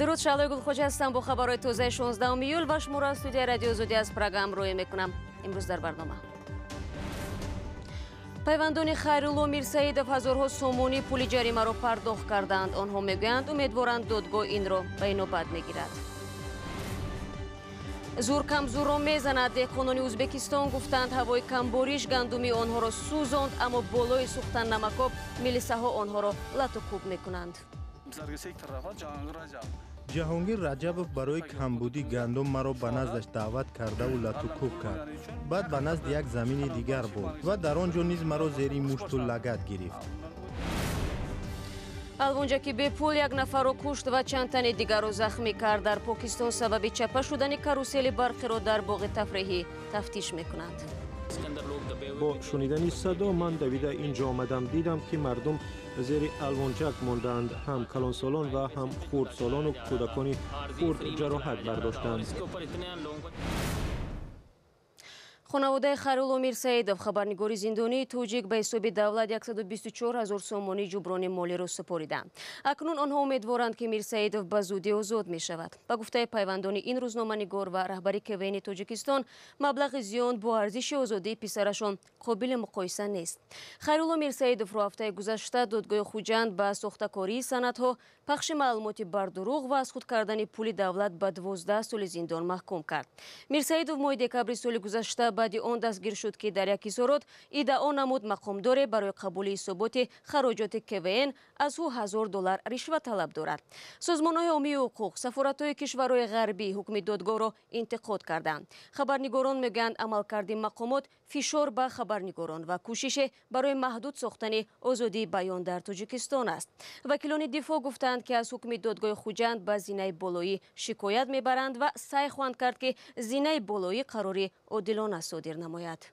Дуруд, Шаҳлои Гулхоҷа ҳастам бо хабарҳои тозаи 16 июл ва шуморо аз студияи Радиои Озодӣ аз Прага ҳамроҳӣ мекунам. Имрӯз дар барнома: пайвандони Хайрулло Мирсаидов ҳазорҳо сомонӣ пули ҷаримаро пардохт карданд. Онҳо мегӯянд, умедворанд, додгоҳ инро ба инобат мегирад. Зур камзурро мезанад. Деҳқонони Ӯзбекистон гуфтанд, ҳавои камбориш гандуми онҳоро сӯзонд, аммо болои сӯхтан намакоб милисаҳо онҳоро лату кӯб мекунанд. Ҷаҳонгир Раҷабов барои камбудӣ гандум маро ба наздаш даъват кардаву латукӯб кард. Баъд ба назди як замини дигар бурд ва дар он ҷо низ маро зери мушту лагат гирифт. Алвонҷаки бепул як нафарро кушт ва чанд тани дигарро захмӣ кард. Дар Покистон сабаби чапа шудани карусели барқиро дар боғи тафреҳӣ тафтиш мекунанд. Бо шунидани садо ман давида ин ҷо омадам. Дидам, ки мардум зери алвонҷак мондаанд, ҳам калонсолон ва ҳам хурдсолону кӯдакони хурд ҷароҳат бардоштанд. Хонаводаи Хайрулло Мирсаидов, хабарнигори зиндонии тоҷик, ба ҳисоби давлат 124 ҳазор сомонӣ ҷуброни молиро супориданд. Акнун онҳо умедворанд, ки Мирсаидов ба зудӣ озод мешавад. Ба гуфтаи пайвандони ин рӯзноманигор ва раҳбари КВН Тоҷикистон, маблағи зиён бо арзиши озодии писарашон қобили муқоиса нест. Хайрулло Мирсаидовро ҳафтаи гузашта додгоҳи Хуҷанд ба сохтакории санадҳо, пахши маълумоти бардурӯғ ва аз худ кардани пули давлат ба 12 соли зиндон маҳкум кард. Мирсаидов моҳи декабри соли гузашта баъди он дастгир шуд, ки дар як изҳорот иддао намуд, мақомдоре барои қабули ҳисоботи хароҷоти КВН аз ӯ 1000 доллар ришва талаб дорад. Созмонҳои ҳомии ҳуқуқ, сафоратҳои кишварҳои ғарбӣ ҳукми додгоҳро интиқод карданд. Хабарнигорон мегӯянд, амалкарди мақомот фишор ба хабарнигорон ва кӯшише барои маҳдуд сохтани озодии баён дар Тоҷикистон аст. Вакилони дифоъ гуфтанд, ки аз ҳукми додгоҳи Хуҷанд ба зинаи болоӣ шикоят мебаранд ва саъй хоҳанд кард, ки зинаи болоӣ қарори одилона содир намояд.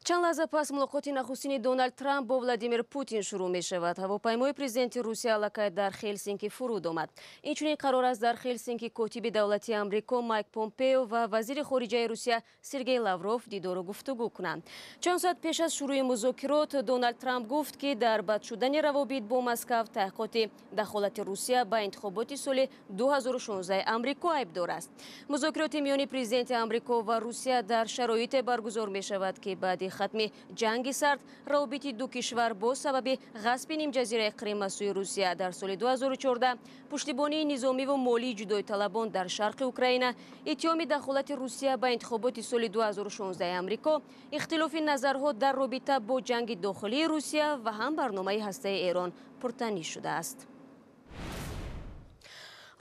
Чанд лаҳза пас мулоқоти нахустини Доналд Трамп бо Владимир Путин шурӯъ мешавад. Ҳавопаймои президенти Русия аллакай дар Хелсинки фуруд омад. Инчунин қарор аст дар Хелсинки котиби давлатии Амрико Майк Помпео ва вазири хориҷаи Русия Сергей Лавров дидору гуфтугӯ кунанд. Чанд соат пеш аз шурӯъи музокирот Доналд Трамп гуфт, ки дар бад шудани равобит бо Москав таҳқиқоти дахолати Русия ба интихоботи соли 2016 Амрико айбдор аст. Музокироти миёни президенти Амрико ва Русия дар шароите баргузор мешавад, ки баъди хатми Ҷанги Сард равобити ду кишвар бо сабаби ғасби нимҷазираи Қрим аз сӯи Русия дар соли 2014, пуштибонии низомиву молии ҷудоиталабон дар шарқи Украина, иттиҳоми дахолати Русия ба интихоботи соли 2016 Амрико, ихтилофи назарҳо дар робита бо ҷанги дохилии Русия ва ҳам барномаи ҳастаи Эрон пуртаниш шудааст.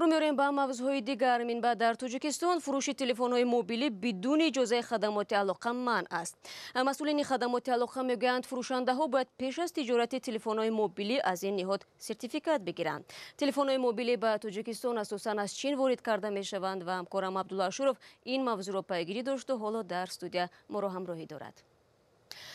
Рӯ меорем ба мавзӯъҳои дигар. Минбаъд дар Тоҷикистон фурӯши телефонҳои мобилӣ бидуни иҷозаи хадамоти алоқа манъ аст. Масъулини хадамоти алоқа мегӯянд, фурӯшандаҳо бояд пеш аз тиҷорати телефонҳои мобилӣ аз ин ниҳод сертификат бигиранд. Телефонҳои мобилӣ ба Тоҷикистон асосан аз Чин ворид карда мешаванд ва ҳамкорам Абдулло Ашуров ин мавзӯъро пайгирӣ дошту ҳоло дар студия моро ҳамроҳӣ дорад.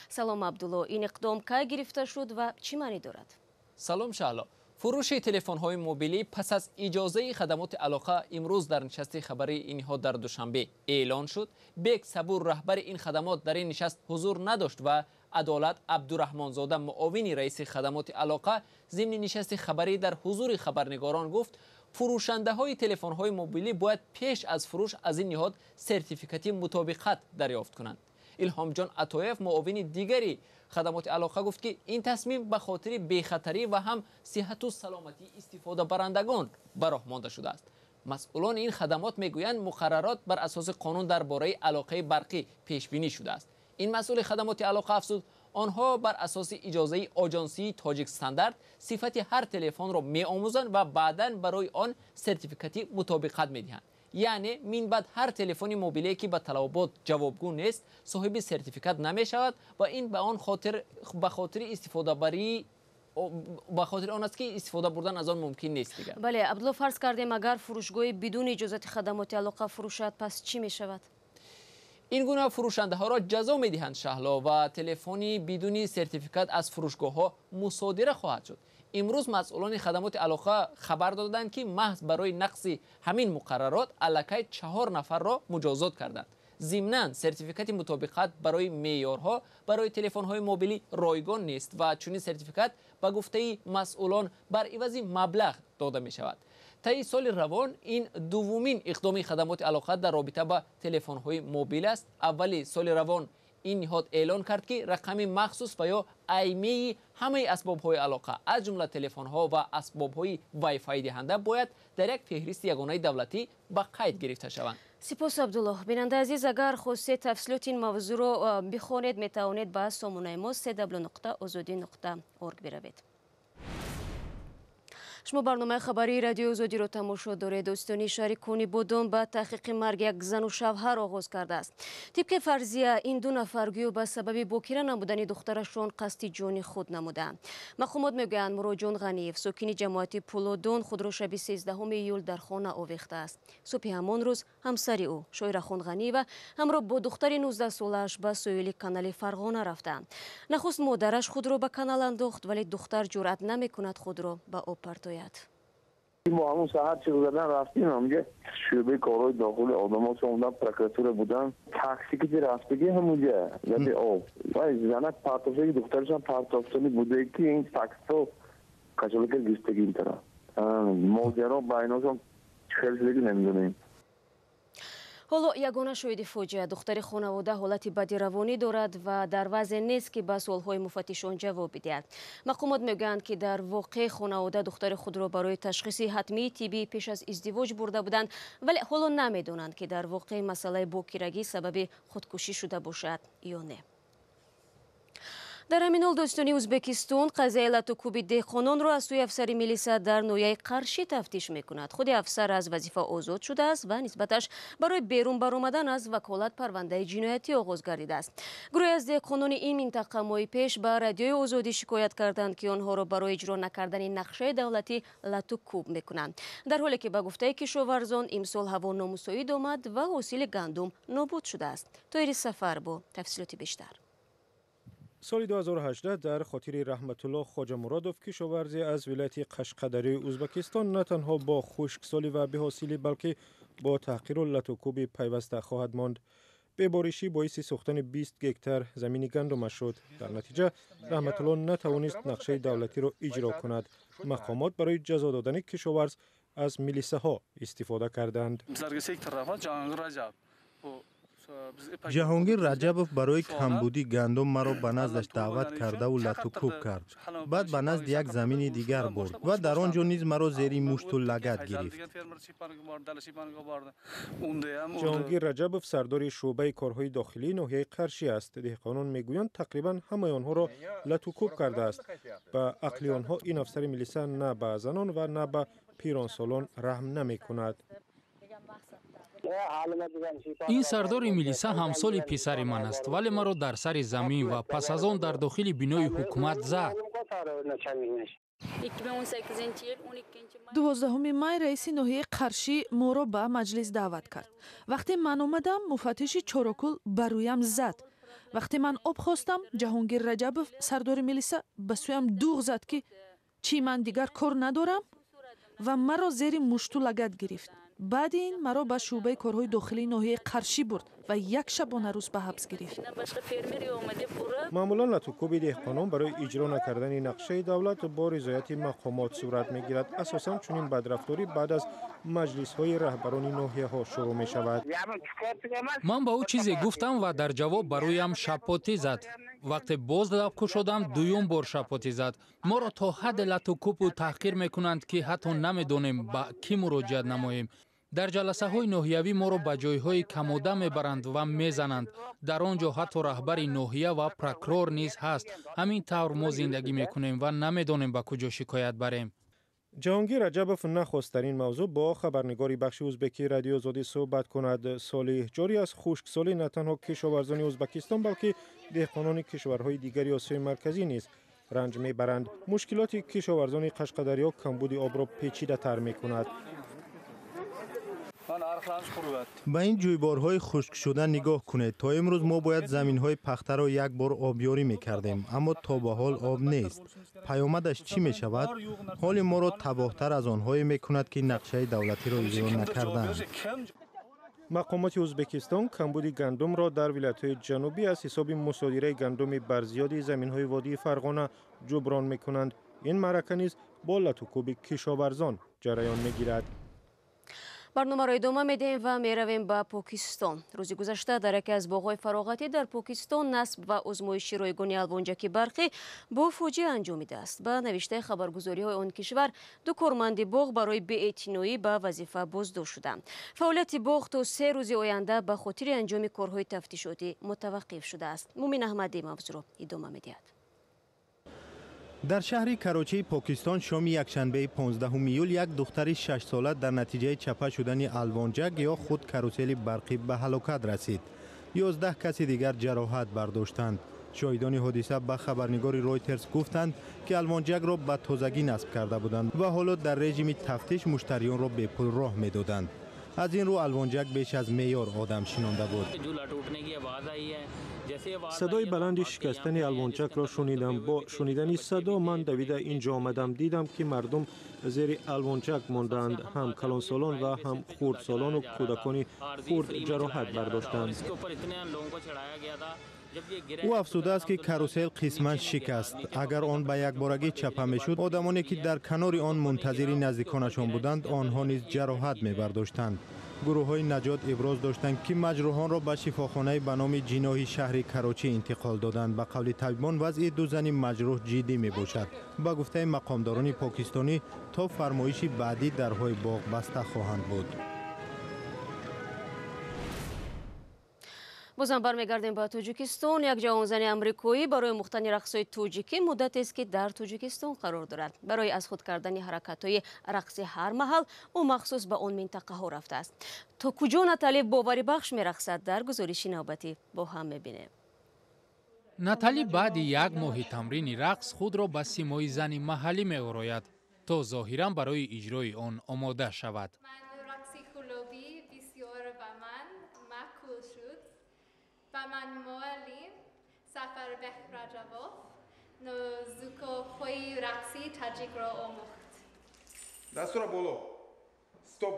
Салом, Абдулло, ин иқдом кай гирифта шуд ва чӣ маънӣ дорад? Салом, Шаҳло. Фурӯши телефонҳои мобилӣ пас аз иҷозаи хадамоти алоқа имрӯз дар нишасти хабарии ин ниҳод дар Душанбе эълон шуд. Бек Сабур, раҳбари ин хадамот, дар ин нишаст ҳузур надошт ва Адолат Абдураҳмонзода, муовини раиси хадамоти алоқа, зимни нишасти хабарӣ дар ҳузури хабарнигорон гуфт, фурӯшандаҳои телефонҳои мобилӣ бояд пеш аз фурӯш аз ин ниҳод сертификати мутобиқат дарёфт кунанд. Илҳомҷон Атоев, муовини дигари хадамоти алоқа, гуфт, ки ин тасмим ба хотири бехатарӣ ва ҳам сиҳату саломатии истифодабарандагон ба роҳ монда шудааст. Масъулони ин хадамот мегӯянд, муқаррарот бар асоси қонун дар бораи алоқаи барқӣ пешбинӣ шудааст. Ин масъули хадамоти алоқа афзуд, онҳо бар асоси иҷозаи оҷонсии Тоҷикстандарт сифати ҳар телефонро меомӯзанд ва баъдан барои он сертификати мутобиқат медиҳанд. Яъне минбаъд ҳар телефони мобилие, ки ба талабот ҷавобгӯ нест, соҳиби сертификат намешавад ва ин ба он хотир ба хотири истифодабарии ба хотири он аст, ки истифода бурдан аз он мумкин нест дигар. Бале, Абдулло, фарз кардем, агар фурӯшгоҳи бидуни иҷозати хадамоти алоқа фурӯшад, пас чӣ мешавад? Ин гуна фурӯшандаҳоро ҷазо медиҳанд, Шаҳло, ва телефони бидуни сертификат аз фурӯшгоҳҳо мусодира хоҳад шуд. Имрӯз масъулони хадамоти алоқа хабар доданд, ки маҳз барои нақзи ҳамин муқаррарот аллакай чаҳор нафарро муҷозот карданд. Зимнан сертификати мутобиқат барои меъёрҳо барои телефонҳои мобилӣ ройгон нест ва чунин сертификат ба гуфтаи масъулон бар ивази маблағ дода мешавад. Таи соли равон ин дуввумин иқдоми хадамоти алоқа дар робита ба телефонҳои мобил аст. Аввали соли равон ин ниҳод эълон кард, ки рақами махсус ва ё IMEI ҳамаи асбобҳои алоқа, аз ҷумла телефонҳо ва асбобҳои Wi-Fi диҳанда, бояд дар як феҳристи ягонаи давлатӣ ба қайд гирифта шаванд. Сипос, Абдуллоҳ. Бинандаи азиз, агар хостед тафсилоти ин мавзӯъро бихонед, метавонед ба сомонаи мо cw.ozodi.org биравед. Шумо барномаи хабарии Радиои Озодиро тамошо доред. Додситонии шаҳри Конибодом ба таҳқиқи марги як зану шавҳар оғоз кардааст. Тибқи фарзия, ин ду нафар гӯё ба сабаби бокира намудани духтарашон қасди ҷони худ намудаанд. Мақомот мегӯянд, Муроҷон Ғаниев, сокини ҷамоати Пулодон, худро шаби 13 июл дар хона овехтааст. Субҳи ҳамон рӯз ҳамсари ӯ, Шоирахон Ғаниева, ҳамроҳ бо духтари 19-солааш ба соҳили канали Фарғона рафтаанд. Нахуст модараш худро ба канал андохт, вале духтар ҷуръат намекунад худро ба об партояд. Мо ҳамон саҳар чиқ задан рафтем, ҳамҷа шӯъбаи корҳои дохили одамо омадан, прокуратура будан, такси ки рафтаги ҳамунҷа лаби об. Вай занак партофтаги, духтарашам партофтани буде, ки ин таксо кашолака гирифтаги ин тараф. Моҷаро байношон хел шудаги намедонем. Ҳоло ягона шоҳиди фоҷиа, духтари хонавода, ҳолати бади равонӣ дорад ва дар вазъе нест, ки ба суолҳои муфаттишон ҷавоб бидиҳад. Мақомот мегӯянд, ки дар воқеъ хонавода духтари худро барои ташхиси ҳатмии тиббӣ пеш аз издивоҷ бурда буданд, вале ҳоло намедонанд, ки дар воқеъ масъалаи бокирагӣ сабаби худкушӣ шуда бошад ё не. Дар ҳамин ҳол додситонии Ӯзбекистон қазияи латукӯби деҳқононро аз сӯи афсари милиса дар ноҳияи Қаршӣ тафтиш мекунад. Худи афсар аз вазифа озод шудааст ва нисбаташ барои берун баромадан аз ваколат парвандаи ҷиноятӣ оғоз гардидааст. Гурӯҳе аз деҳқонони ин минтақа моҳи пеш ба Радиои Озодӣ шикоят карданд, ки онҳоро барои иҷро накардани нақшаи давлатӣ латукӯб мекунанд. Дар ҳоле ки ба гуфтаи кишоварзон, имсол ҳаво номусоид омад ва ҳосили гандум нобуд шудааст. Тоири Сафар бо тафсилоти бештар. Соли 2018 дар хотири Раҳматулло Хоҷамуродов, кишоварзе аз вилояти Қашқадарёи Ӯзбекистон, на танҳо бо хушксолӣ ва беҳосилӣ, балки бо таҳқиру латукӯби пайваста хоҳад монд. Беборишӣ боиси сӯхтани 20 гектар замини гандумаш шуд. Дар натиҷа Раҳматулло натавонист нақшаи давлатиро иҷро кунад. Мақомот барои ҷазо додани кишоварз аз милисаҳо истифода карданд. Ҷаҳонгир Раҷабов барои камбудии гандум маро ба наздаш даъват кардаву латукӯб кард. Баъд ба назди як замини дигар бурд ва дар он ҷо низ маро зери мушту лагад гирифт. Ҷаҳонгир Раҷабов сардори шӯъбаи корҳои дохилии ноҳияи Қаршӣ аст. Деҳқонон мегӯянд, тақрибан ҳамаи онҳоро латукӯб кардааст. Ба ақли онҳо, ин афсари милиса на ба занон ва на ба пиронсолон раҳм намекунад. Ин сардори милиса ҳамсоли писари ман аст, вале маро дар сари замин ва пас аз он дар дохили бинои ҳукумат зад. 12 май раиси ноҳияи Қаршӣ моро ба маҷлис даъват кард. Вақте ман омадам, муфаттиши Чорокул ба рӯям зад. Вақте ман об хостам, Ҷаҳонгир Раҷабов, сардори милиса, ба сӯям дуғ зад, ки чӣ, ман дигар кор надорам, ва маро зери мушту лагат гирифт. Баъди ин маро ба шӯъбаи корҳои дохилии ноҳияи Қаршӣ бурд ва як шабонарӯз ба ҳабс гирифт. Маъмулан латукӯби деҳқонон барои иҷро накардани нақшаи давлат бо ризояти мақомот сурат мегирад. Асосан чунин бадрафторӣ баъд аз маҷлисҳои раҳбарони ноҳияҳо шурӯъ мешавад. Ман ба ӯ чизе гуфтам ва дар ҷавоб ба рӯям шапотӣ зад. Вақте боз лаб кушодам, дуюм бор шапотӣ зад. Моро то ҳадде латукӯбу таҳқир мекунанд, ки ҳатто намедонем, ба кӣ муроҷиат намоем. Дар ҷаласаҳои ноҳиявӣ моро ба ҷойҳои камода мебаранд ва мезананд. Дар он ҷо ҳатто раҳбари ноҳия ва прокурор низ ҳаст. Ҳамин тавр мо зиндагӣ мекунем ва намедонем, ба куҷо шикоят барем. Ҷаҳонгир Раҷабов нахост дар ин мавзӯъ бо хабарнигори бахши узбекии Радиои Озодӣ суҳбат кунад. Соли ҷорӣ аз хушксолӣ на танҳо кишоварзони Ӯзбекистон, балки деҳқонони кишварҳои дигари Осиёи Марказӣ низ ранҷ мебаранд. Мушкилоти кишоварзони Қашқадарё камбуди обро печидатар мекунад. Ба ин ҷӯйборҳои хушкшуда нигоҳ кунед. То имрӯз мо бояд заминҳои пахтаро як бор обёрӣ мекардем, аммо то ба ҳол об нест. Паёмадаш чӣ мешавад? Ҳоли моро табоҳтар аз онҳое мекунад, ки нақшаи давлатиро иҷро накардаанд. Мақомоти Ӯзбекистон камбуди гандумро дар вилоятҳои ҷанубӣ аз ҳисоби мусодираи гандуми барзиёди заминҳои водии Фарғона ҷуброн мекунанд. Ин маърака низ бо латукӯби кишоварзон ҷараён мегирад. Барномаро идома медиҳем ва меравем ба Покистон. Рӯзи гузашта дар яке аз боғҳои фароғатӣ дар Покистон насб ва озмоиши ройгони алвонҷаки барқӣ бо фоҷиа анҷомидааст. Ба навиштаи хабаргузориҳои он кишвар, ду корманди боғ барои беэътиноӣ ба вазифа боздошт шуданд. Фаъолияти боғ то 3 рӯзи оянда ба хотири анҷоми корҳои тафтишотӣ мутаваққиф шудааст. Мумин Аҳмадӣ мавзӯъро идома медиҳад. Дар шаҳри Карочии Покистон шоми якшанбеи 15 июл як духтари 6-сола дар натиҷаи чапа шудани алвонҷак ё худ карусели барқӣ ба ҳалокат расид. 11 каси дигар ҷароҳат бардоштанд. Шоҳидони ҳодиса ба хабарнигори Ройтерс гуфтанд, ки алвонҷакро ба тозагӣ насб карда буданд ва ҳоло дар режими тафтиш муштариёнро бепул роҳ медоданд. Аз ин рӯ алвонҷак беш аз меъёр одам шинонда буд. Садои баланди шикастани алвончакро шунидам. Бо шунидани садо ман давида инҷо омадам. Дидам, ки мардум зери алвончак мондаанд. Ҳам калонсолон ва ҳам хурдсолону кӯдакони хурд ҷароҳат бардоштанд. Ӯ афзудааст, ки карусел қисман шикаст. Агар он ба якборагӣ чапа мешуд, одамоне ки дар канори он мунтазири наздиконашон буданд, онҳо низ ҷароҳат мебардоштанд. Гурӯҳҳои наҷот иброз доштанд, ки маҷрӯҳонро ба шифохонаи ба номи Ҷиноҳи шаҳри Карочӣ интиқол доданд. Ба қавли табибон, вазъи ду зани маҷрӯҳ ҷиддӣ мебошад. Ба гуфтаи мақомдорони покистонӣ, то фармоиши баъдӣ дарҳои боғ баста хоҳанд буд. Бозам бармегардем ба Тоҷикистон. Як ҷавонзани амрикоӣ барои омӯхтани рақсҳои тоҷикӣ муддатест, ки дар Тоҷикистон қарор дорад. Барои аз худ кардани ҳаракатҳои рақси ҳар маҳал ӯ махсус ба он минтақаҳо рафтааст. То куҷо Натали боварибахш мерақсад, дар гузориши навбатӣ бо ҳам мебинем. Натали баъди як моҳи тамрини рақс худро ба симои зани маҳаллӣ меорояд, то зоҳиран барои иҷрои он омода шавад. Ба ман муаллим Сафарбек Раҷабов нозукиҳои рақси тоҷикро омӯхт. Дастура боло. Стоп.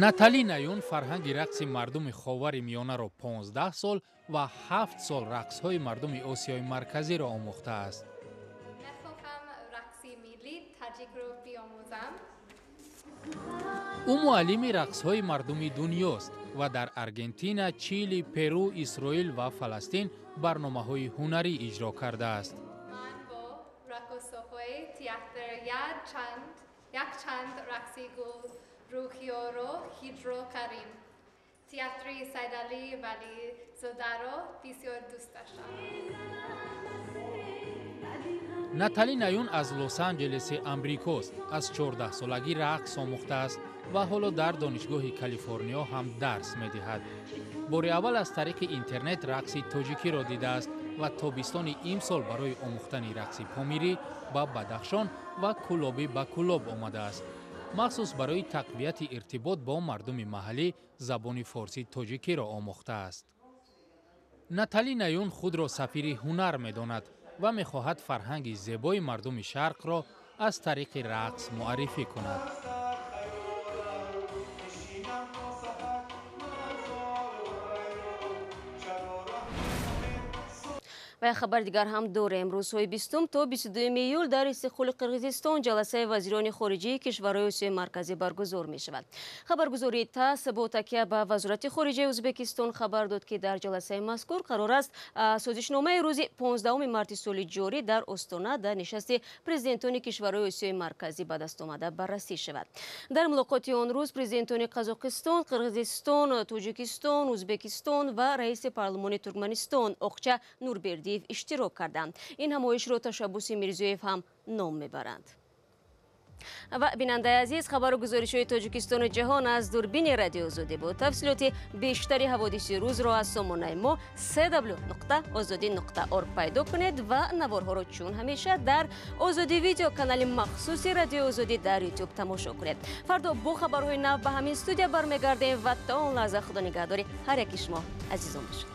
Натали Наюн фарҳанги рақси мардуми Ховари Миёнаро 15 сол ва 7 сол рақсҳои мардуми Осиёи Марказиро омӯхтааст. Мехоҳам рақси миллии тоҷикро биомӯзам. Ӯ муаллими рақсҳои мардуми дунёст ва дар Аргентина, Чили, Перу, Исроил ва Фаластин барномаҳои ҳунарӣ иҷро кардааст. Ман бо раққосоҳои театр якчанд рақси гулрухиёро иҷро кардем. Театри Сайдалӣ Вализодаро бисёр дӯст доштам. Натали Наюн аз Лос-Анҷелеси Амрикост. Аз 14-солагӣ рақс омӯхтааст ва ҳоло дар Донишгоҳи Калифорниё ҳам дарс медиҳад. Бори аввал аз тариқи интернет рақси тоҷикиро дидааст ва тобистони имсол барои омӯхтани рақси помирӣ ба Бадахшон ва Кӯлобӣ ба Кӯлоб омадааст. Махсус барои тақвияти иртибот бо мардуми маҳаллӣ забони форсӣ тоҷикиро омӯхтааст. Натали Наюн худро сафири ҳунар медонад ва мехоҳад фарҳанги зебои мардуми шарқро аз тариқи рақс муаррифӣ кунад. Ва як хабар дигар ҳам дорем. Рӯзҳои 20 то 22 июл дар Истиқлоли Қирғизистон ҷаласаи вазирони хориҷии кишварҳои Осиёи Марказӣ баргузор мешавад. Хабаргузории ТАСС бо такя ба Вазорати хориҷаи Ӯзбекистон хабар дод, ки дар ҷаласаи мазкур қарор аст созишномаи рӯзи 15 марти соли ҷорӣ дар Остона дар нишасти президентони кишварҳои Осиёи Марказӣ ба даст омада баррасӣ шавад. Дар мулоқоти он рӯз президентони Қазоқистон, Қирғизистон, Тоҷикистон, Ӯзбекистон ва раиси парлумони Туркманистон Оқча Нурбердиев иштирок карданд. Ин ҳамоишро ташаббуси Мирзиёев ҳам ном мебаранд. Ва бинандаи азиз, хабару гузоришҳои Тоҷикистону ҷаҳон аз дурбини Радиои Озодӣ буд. Тафсилоти бештари ҳаводиси рӯзро аз сомонаи мо cw.ozodi.org пайдо кунед ва наворҳоро чун ҳамеша дар Озодӣ видео канали махсуси Радиои Озодӣ дар Ютуб тамошо кунед. Фардо бо хабарҳои нав ба ҳамин студия бармегардем ва то он лаҳза Худо нигаҳдори ҳар яки шумо азизон бошад.